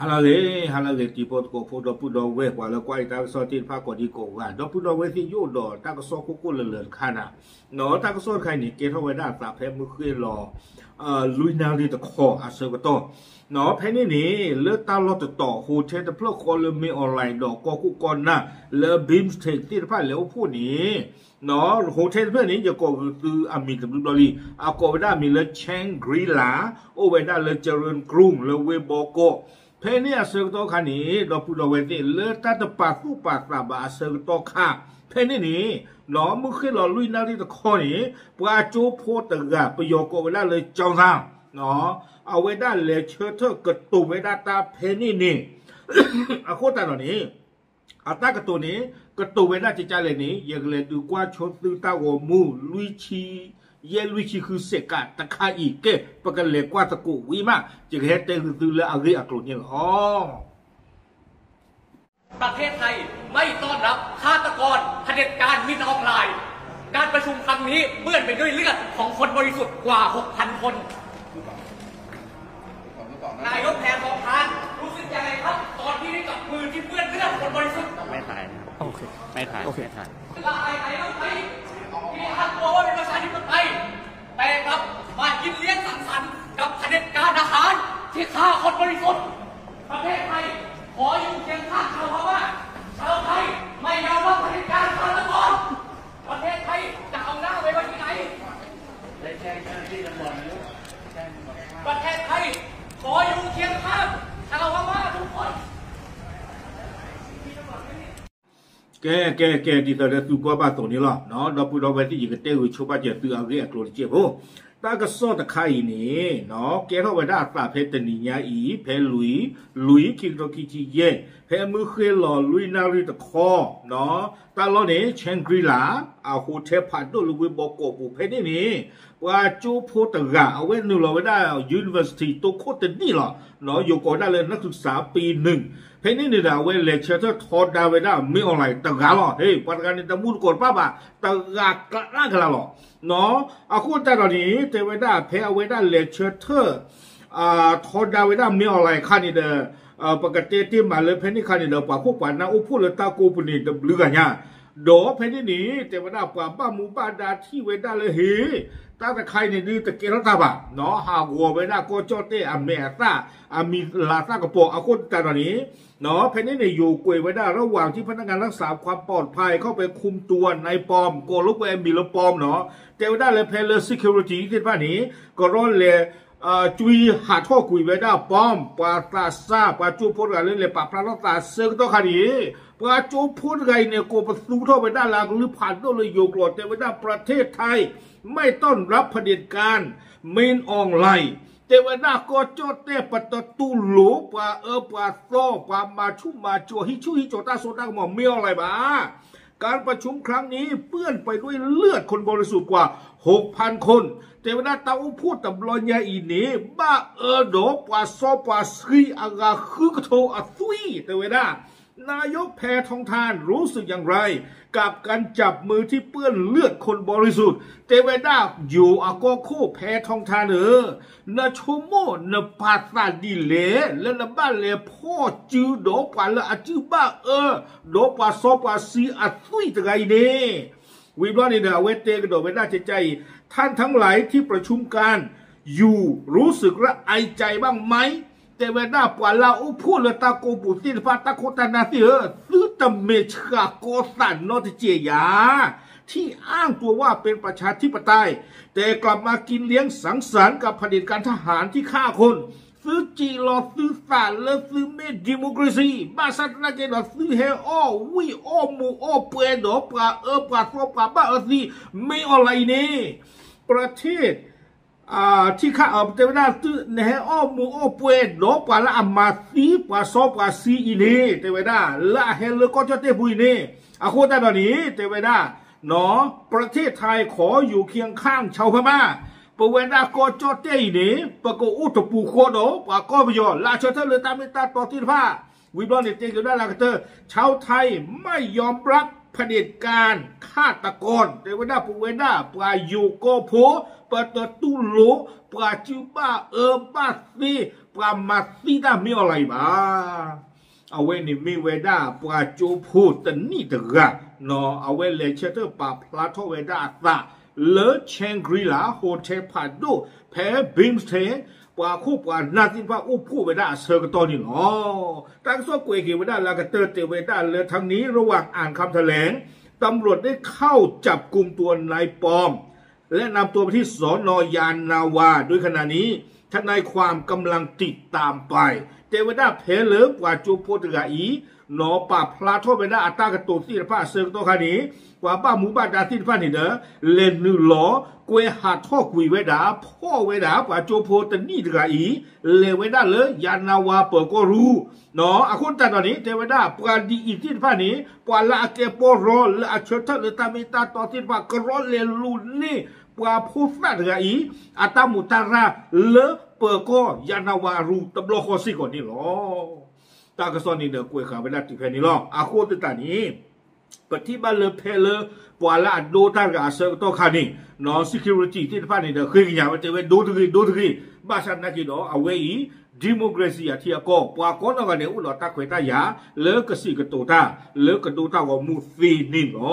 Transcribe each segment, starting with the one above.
ဟါလၢအဂ့ၤ, ဟါလၢအဂ့ၤ တံၤဖိသကိးဖိ ဒီပုၢ်ဒီဝဲၢ် ပှၤလၢကွၢ်ယတၢ်ကစီၣ်သ့ၣ်တဖၣ် ကိးဒံကိးဂၤ, ဒီပုၢ်ဒီဝဲၢ်သ့ၣ် ယအိၣ်ဒီးတၢ်ကစီၣ်ခိၣ်ကိၣ်လၢလၢာ်တခါနၤ, တၢ်ကစီၣ်တခါအံၤန့ၣ် ကဲထီၣ်ဝဲဒၣ်အသးဖဲမုၢ်ဃ့ၢ်လီၤ လွံၢ်နၣ်ရံၣ်တခီအဆၢကတီၢ်, ဖဲန့ၣ်န့ၣ် လၢတၢ်လီၢ်တတီၤ hotel တဖျၢၣ်ဃီလၢ မင်းအောင်လှိုင် ဒီးကီၢ်ခိၣ်ကီၢ်နၢ်လၢ ဘံၣ်စထ့း သ့ၣ်တဖၣ်လဲၤအိၣ်ဖှိၣ်န့ၣ် hotel တဖျၢၣ်န့ၣ် ယကိးသုအမံၤတဘျီဘျီလံ, အကိးဝဲဒၣ်အမံၤလၢ Shangri-La, အိၣ်ဝဲဒၣ်လၢ ကၠရၢၣ်ကရူၣ် လၢဝ့ၢ်ဘီကီၢ်, ဖဲန့ၣ်အဆၢကတီၢ်ခါန့ၣ် ဒီပုၢ်ဒီဝဲၢ်သ့ၣ် လၢတၢ်တပာ်သူၣ်ပာ်သးဘၣ်အဆၢကတီၢ်ခါ, ဖဲန့ၣ်န့ၣ် မုၢ်ဃ့ၢ်လီၤလွံၢ်နၣ်ရံၣ်တခီန့ၣ် ပှၤကၠိဖိတဂၤ ပယီၤကိးဝဲဒၣ်လၢ ကၠီသါ, အဝဲဒၣ်လဲၤဆၢထၢၣ်ကတိၤဝဲဒၣ်တၢ်ဖဲန့ၣ်န့ၣ်, အဃိသတးဒီးန့ၣ် အတၢ်ကတိၤန့ၣ် ကတိၤဝဲဒၣ်ကကလဲၣ်န့ၣ် ယကလဲၤဒုးကွၢ်ဆိသုတၢ်ဂီၤမူ လွံၢ်ဆံယဲၢ် လွံၢ်ဆံဃု စဲးကးတခါအံၤ, ကဲ ပကလဲၤကွၢ်သကိးဝံၤမး ယကဟဲတဲဃုာ်သုလၢအဂ့ၢ်အကျိၤန့ၣ်လီၤ. ประเทศไทยไม่ต้อนรับฆาตกรเผด็จการมินอองหลาย การประชุมครั้งนี้เปื้อนไปด้วยเลือดของคนบริสุทธิ์กว่า หกพัน คน นายกแพทองธารรู้สึกยังไงครับ ตอนที่ได้จับมือที่เปื้อนเลือดคนบริสุทธิ์ ไม่ถ่าย โอเค ไม่ถ่าย โอเค ไม่ถ่าย ละอายใจบ้างไหม ที่อ้างตัวว่าเป็นประชาธิปไตย แต่กลับมากินเลี้ยงสังสรรค์กับเผด็จการทหารที่ฆ่าคนบริสุทธิ์ ประเทศไทยขออยู่เคียงข้างชาวพม่า ชาวไทยไม่ยอมรับเผด็จการฆาตกร ประเทศไทยจะเอาหน้าไปไว้ที่ไหน ประเทศไทยขออยู่เคียงข้างชาวพม่าทุกคน ကဲ ကဲ ကဲ ဒ်သိးဒီးသုကွၢ်ဘၣ်အသိးန့ၣ်လီၤ. ဒီပုၢ်ဒီဝဲၢ်သ့ၣ် ယကတဲဂုာ်ဆိပာ်စၢၤသုအဂ့ၢ်အကျိၤတစဲးဖိ, တၢ်ကစီၣ်တခါအံၤန့ၣ် ကဲထီၣ်ဝဲဒၣ်အသးဖဲတနံၤညါအံၤ ဖဲလွံၢ်, လွံၢ် ခံကထိခံဆံယဲၢ် ဖဲမုၢ်ဃ့ၢ်လီၤလွံၢ်နၣ်ရံၣ်တခီ တၢ်လီၢ်န့ၣ် Shangri-La အ hotel ဖးဒိၣ်လၢဝ့ၢ်ဘီကီၢ်ပူၤ ဖဲန့ၣ်န့ၣ် ပှၤကၠိဖိတဂၤ အဝဲနုာ်လီၤဝဲဒၣ် university တိခိၣ်တနံၣ်လီၤ. ယိၤကိးဝဲဒၣ်လၢ นักศึกษาปีหนึ่ง ဖဲန့ၣ်န့ၣ်ဒီး အဝဲလဲၤဆၢထၢၣ်ထီဒါဝဲဒၣ် မင်းအောင်လှိုင် တဂၤလီၤ. ဟ့ ပှၤတဂၤန့ၣ် တမူတကိးတပၣ်ဘၣ်, တဂၤကလးကလးလီၤ. အဃိသတးဒီးန့ၣ် တဲဝဲဒၣ် ဖဲအဝဲဒၣ်လဲၤဆၢထၢၣ် ထီဒါဝဲဒၣ် မင်းအောင်လှိုင် အခါန့ၣ်ဒီး ပကတဲတ့ၢ်မးလၢဖဲန့ၣ်အခါန့ၣ်ဒီး ပှၤခိၣ်ပှၤနၢ်အိၣ်ဖှိၣ်လၢတၢ်ကိးပူၤန့ၣ် တဘျုးဂၤညါ, ဒီးဖဲန့ၣ်န့ၣ် တဲဝဲဒၣ်ပှၤဘၣ်မူဘၣ်ဒါထံၣ်ဝဲဒၣ်လၢဟ့ တၢ်တခါအံၤန့ၣ်ဒုးတကဲထီၣ်တၢ်ဘၣ်, ဟးဂီၤဝဲဒၣ်ကီၢ်ကၠီၣ်တဲၣ်အမဲာ်အသၣ် အမံၤလၤသၣ်ကပီၤ အဃိသတးဒီးန့ၣ် ဖဲန့ၣ်န့ၣ် ယိၤကွဲးဝဲဒၣ် ระหว่างที่พนักงานรักษาความปลอดภัย เข้าไปคุมตัวนายปอม ကိးလိာ်ကွဲအမံၤလၢ ပီၣ် နီၤ, တဲဝဲဒၣ်လၢဖဲလၢ security သ့ၣ်တဖၣ်န့ၣ် ကရီလဲၤ ကွံာ်ဟးထီၣ်ကွံာ်ဝဲဒၣ် ပီၣ် ပှၤသးစၢ် ပှၤကၠိဖိတဂၤလၢလဲၤပာ်ဖျါထီၣ်သးဆၢကတီၢ်ခါန့ၣ်, ပှၤကၠိဖိတဂၤအံၤန့ၣ် ကိးပသူထီၣ်ဝဲဒၣ်လၢအကလုၢ်ဖးဒိၣ်လၢယိၤကျိာ် တဲဝဲဒၣ် ประเทศไทยไม่ต้อนรับเผด็จการ မင်းအောင်လှိုင် တဲဝဲဒၣ်ကီၢ်ကၠီၣ်တဲၣ် ပတတူၢ်လိာ်ပှၤအၢပှၤသီ ပှၤမၤဆူၣ်မၤစိး ဟံးဆူၣ်ဟံးစိးတၢ်စိတၢ်ကမီၤ မင်းအောင်လှိုင် ဘၣ် การประชุมครั้งนี้เปื้อนไปด้วยเลือดคนบริสุทธิ์กว่า หกพัน คน တဲဝဲဒၣ်တၢ်အိၣ်ဖှိၣ်တဘျီညါအံၤန့ၣ် ဘၣ်အၢဒီးပှၤစီပှၤဆှံအဂၤဃုကထိအသွံၣ် တဲဝဲဒၣ် นายกแพทองธารรู้สึกอย่างไรกับการจับมือที่เปื้อนเลือดคนบริสุทธิ์ တဲဝဲဒၣ် ယိၤအကီၢ်ခိၣ် ဖဲထီၣ်ထါ ဧၢ, နဆိကမိၣ်နပာ်သးဒ်လဲၣ် လၢနဘၣ်လဲၤဖီၣ်စုဒီးပှၤလၢအစုဘၣ်အၢ ဒီးပှၤစီပှၤဆှံအသွံၣ်တဂၤအံၤန့ၣ် ဝံၤဘျီန့ၣ်ဒီး အဝဲတဲကဒီးဝဲဒၣ်ကကါအံၤ ท่านทั้งหลายที่ประชุมกันอยู่รู้สึกละอายใจบ้างไหม တဲဝဲဒၣ်ပှၤလၢအအိၣ်ဖှိၣ်လၢတၢ်ကိးပူၤသ့ၣ်တဖၣ် တၢ်ခိၣ်တၢ်နၢ်သ့ၣ်ဧၢ, သုတမ့ၢ်ဆှးကီသးနီတစဲးဧါ, ที่อ้างตัวว่าเป็นประชาธิปไตย แต่กลับมากินเลี้ยงสังสรรค์กับเผด็จการทหารที่ฆ่าคน သုစံးလီၤသုသးလၢသုမ့ၢ် democracy ဘၣ်ဆၣ်သနာ်က့ဒီး သုဟဲအီၣ်ဝံၣ်အီၣ်မူးအီၣ်ပှဲၤဒီးပှၤအၢပှၤသီပှၤဘၣ်အၢသံ မင်းအောင်လှိုင် အံၤန့ၣ် ประเทศ ထံၣ်ခါ တဲဝဲဒၣ် နဟဲအီၣ်မူးအီၣ်ပှဲၤဒီးပှၤလၢအမၤသံပှၤစီပှၤဆှံအံၤန့ၣ် တဲဝဲဒၣ် လၢအဟဲလၢကီၢ်ကၠီၣ်တဲၣ်ပူၤအံၤန့ၣ် အဃိသတးဒီးန့ၣ် တဲဝဲဒၣ် ประเทศไทยขออยู่เคียงข้างชาวพม่า ပဝဲဒၣ်ကီၢ်ကၠီၣ်တဲၣ်အံၤန့ၣ် ပကအိၣ်တပူၤဃီဒီးပှၤကီၢ်ပယီၤ လၢအဆၢထၢၣ်လၢတၢ်မ့ၢ်တၢ်တီသ့ၣ်တဖၣ် ဝံၤဘျီန့ၣ် တဲက့ၤဝဲဒၣ်လၢအကတၢၢ် ชาวไทยไม่ยอมรับ ผด็จการฆาตกร တဲဝဲဒၣ် ပဝဲဒၣ်ပှၤယိၤကီၢ်ဖိ ပတတူၢ်လိာ် ပှၤစုဘၣ်အၢဘၣ်သီ ပှၤမၤသံတၢ်မ့ၢ်အီၤလီၤအံၤဘၣ်. အဝဲန့ၣ်မ့ၢ်ဝဲဒၣ်ပှၤကၠိဖိတနံၣ်တဂၤ, အဝဲလဲၤဆၢထၢၣ်ပာ်ဖျါထီၣ်ဝဲဒၣ်အသးလၢ Shangri-La Hotel ဖးဒိၣ် ဖဲ Bimston ပှၤခိၣ်ပှၤနၢ်သ့ၣ်တဖၣ်အိၣ်ဖှိၣ်ဝဲဒၣ်အဆၢကတီၢ်န့ၣ်လီၤ. တၢ်ကစီၣ်ကွဲးက့ၤဝဲဒၣ်လၢအကတၢၢ်တဲဝဲဒၣ်လၢ ทั้งนี้ระหว่างอ่านคำแถลง ตำรวจได้เข้าจับกุมตัวนายปอม และนำตัวไปที่สน.ยานนาวา โดยขณะนี้ทนายความกำลังติดตามไป တဲဝဲဒၣ်ဖဲလၢပှၤကၠိဖိတဂၤအံၤ နီၢ်ပာ်ဖျါထီၣ်ဝဲဒၣ်အတၢ်ကတိၤသ့ၣ်တဖၣ်အဆၢကတီၢ်ခါန့ၣ် ပှၤဘၣ်မူဘၣ်ဒါသ့ၣ်တဖၣ်န့ၣ်ဒီး လဲၤနုာ်လီၤ ကွဲဟးထီၣ်ကွံာ်ဝဲဒၣ် ဖီၣ်ဝဲဒၣ် ပှၤကၠိဖိတနံၣ်တဂၤအံၤ လဲၤဝဲဒၣ်လၢ ယၤနဝါ ပၢၤကီၢ်ရူၢ် အဃိသတးဒီးန့ၣ် တဲဝဲဒၣ် ပှၤဒ်အံၤသ့ၣ်တဖၣ်န့ၣ် ပှၤလၢအကဲပီရီလၢအဆၢထၢၣ်လၢတၢ်မ့ၢ်တၢ်တီသ့ၣ်တဖၣ် ကရီလဲၤလူၤန့ၢ် ပှၤဖိသၣ်တဂၤအံၤ အတၢ်မူးတၢ်ရၢ်လၢပၢၤကီၢ် ယၤနဝါ ရူၢ်တဘျီဃီစ့ၢ်ကီးန့ၣ်လီၤ. တၢ်ကစီၣ်န့ၣ်ဒီးကွဲးဃာ်ဝဲဒၣ်တုၤဖဲန့ၣ်လီၤ. အဃိသတးန့ၣ် ပထံၣ်ဘၣ်လၢဖဲလၢ ပှၤလၢအဒိတၢ်တဂၤအဆၢကတီၢ်ခါန့ၣ် နီၢ် security သ့ၣ်တဖၣ်န့ၣ်ဒီး ဃ့ကညးဝဲတဲဝဲ ဒိတဂ့ၤ ဒိတဂ့ၤ, ဘၣ်ဆၣ်နာ်က့ဒီး အဝဲအံၤ democracy အထံအကီၢ် ပှၤကိးနီၢ်ဂၤဒဲးအိၣ်ဒီးတၢ်ခွဲးတၢ်ယာ် လၢကစံးကတိၤတၢ် လၢကဒိတၢ်ဂီၤမူသ့န့ၣ်လီၤ.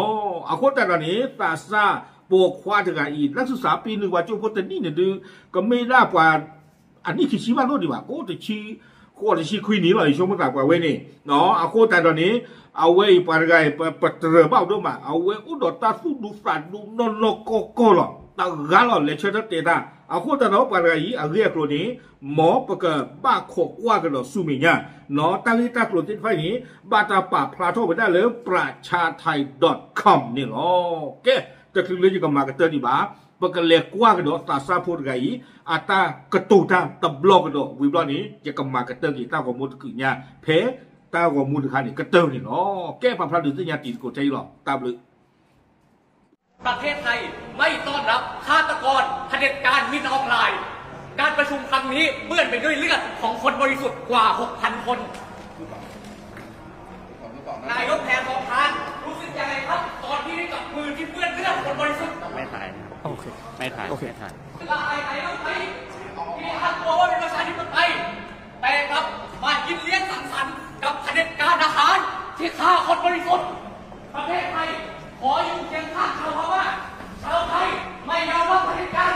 အဃိသတးဒီးန့ၣ် သးစၢ်ပိာ်ခွါတဂၤအံၤ လၢသူၣ်စၢ်ပ့ၤနုာ်ပှၤကၠိဖိတနံၣ်န့ၣ်ဒုး ကမ့ၢ်ဒၣ်ပှၤ အနံၣ်ခံဆံဘၣ်ဒိၣ်ဒံးဘၣ် ကိးတဆံ ဃိးတဆံခွံနံၣ်လီၤ ယဆိကမိၣ်သးပှၤဝဲန့ၣ် အဃိသတးဒီးန့ၣ် အဝဲအံၤပှၤတဂၤအံၤ ပတြၢၤဘၣ်ဒိၣ်မး အဝဲအိၣ်ဒီးတၢ်သူၣ်ဒူသးဒူနီၢ်နီၢ်ကီၢ်ကီၢ်လီၤ. တဂၤလီၤ လဲၤဆၢထၢၣ်တဲတၢ် အဃိသတးဒီးပှၤတဂၤအံၤ အဂ့ၢ်အကျိၤန့ၣ် မ်ပကဘၣ်ခိးကွၢ်ကဒီးဆူမဲာ်ညါ နီၢ် တၢ်ဂ့ၢ်တၢ်ကျိၤသ့ၣ်တဖၣ်အံၤန့ၣ် ဘၣ်တၢ်ပာ်ဖျါထီၣ်ဝဲဒၣ်လၢ prachaathai dot com န့ၣ်လီၤ. ကဲ တချုးလၢယကမၤကတၢၢ်ဒံးဘၣ် ပကလဲၤကွၢ်ကဒီးသးစၢ်ဖိတဂၤအံၤ အတၢ်ကတိၤတၢ်တဘျီကဒီး ဝံၤဘျီန့ၣ် ယကမၤကတၢၢ်က့ၤတၢ်ဂီၤမူတကုးညါ ဖဲတၢ်ဂီၤမူတခါန့ၣ် ကတၢၢ်န့ၣ်လီၤ. ကဲ ပာ်ဖျါဒုးသ့ၣ်ညါတံၤသကိးထဲအံၤလီၤ. တၢ်ဘျုး ประเทศไทยไม่ต้อนรับฆาตกร เผด็จการ มิน ออง หลายน์ การประชุมครั้งนี้เปื้อนไปด้วยเลือดของคนบริสุทธิ์กว่า หกพัน คน นายกแพทองธาร รู้สึกยังไงครับ ตอนที่ได้จับมือที่เปื้อนเลือดคนบริสุทธิ์ ไม่ถ่าย ไม่ถ่าย ไม่ถ่าย ละอายไหมบ้างไหม ที่อ้างตัวว่าเป็นประชาธิปไตย แต่กลับมากินเลี้ยงสังสรรค์กับเผด็จการทหารที่ฆ่าคนบริสุทธิ์ ประเทศไทยขออยู่เคียงข้างชาวพม่า ชาวไทยไม่ยอมรับเผด็จการ